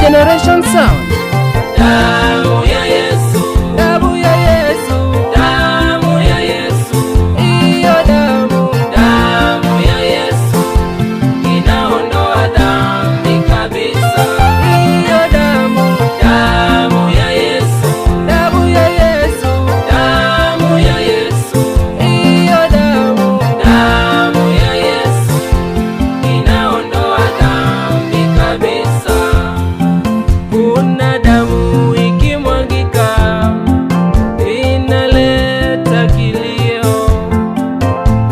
Generation Sound. Damu ya Yesu, Damu ya Yesu, damu ya Yesu, iyo damu, damu ya Yesu inaondoa dhambi kabisa. Iyo damu, Damu ya Yesu, damu ya Yesu, damu ya Yesu, iyo damu, damu ya Yesu inaondoa dhambi kabisa. Kuna damu ikimwagika inaleta kilio.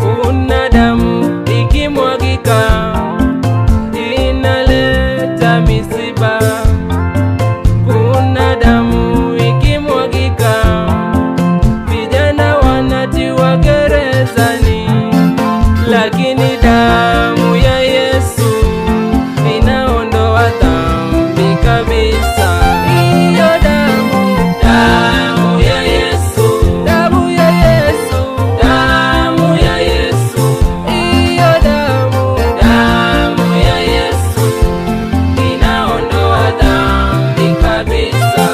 Kuna damu ikimwagika inaleta misiba. Kuna damu ikimwagika vijana wanatiwa gerezani, lakini damu ya Yesu inaondoa dhambi kabisa. Iyo damu, Damu ya Yesu, damu ya Yesu, damu ya Yesu, iyo damu, damu ya Yesu inaondoa dhambi kabisa.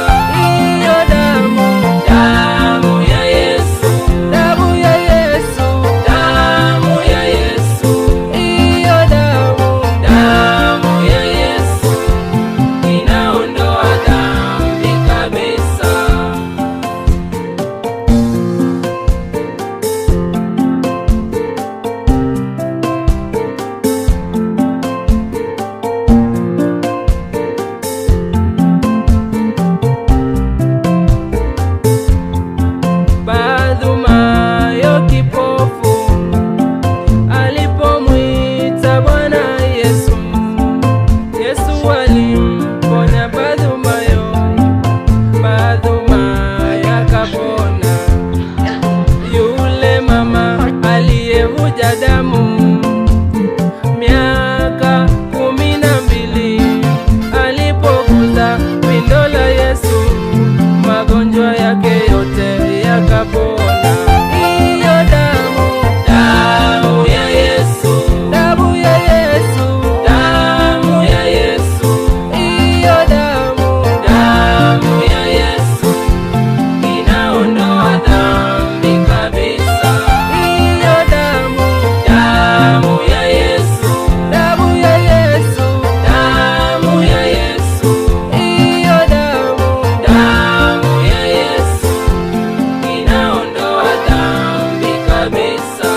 Iyo damu, Damu ya Yesu, damu ya Yesu, damu ya Yesu, iyo damu, damu ya Yesu inaondoa dhambi kabisa. Bartimayo kipofu alipomwita Bwana Yesu, Yesu alimponya Bartimayo, Bartimayo akapona. Yule mama aliyevuja damu miaka 12 alipogusa pindo la Yesu, magonjwa yake yote yakapona. Iyo damu, Damu ya Yesu, damu ya Yesu, damu ya Yesu, iyo damu, damu ya Yesu inaondoa dhambi kabisa. Iyo damu, Damu ya Yesu, damu ya Yesu, damu ya Yesu, iyo damu, damu ya Yesu inaondoa dhambi kabisa.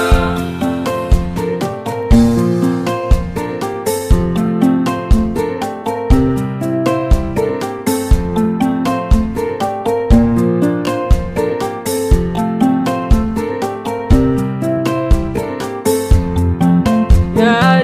Ya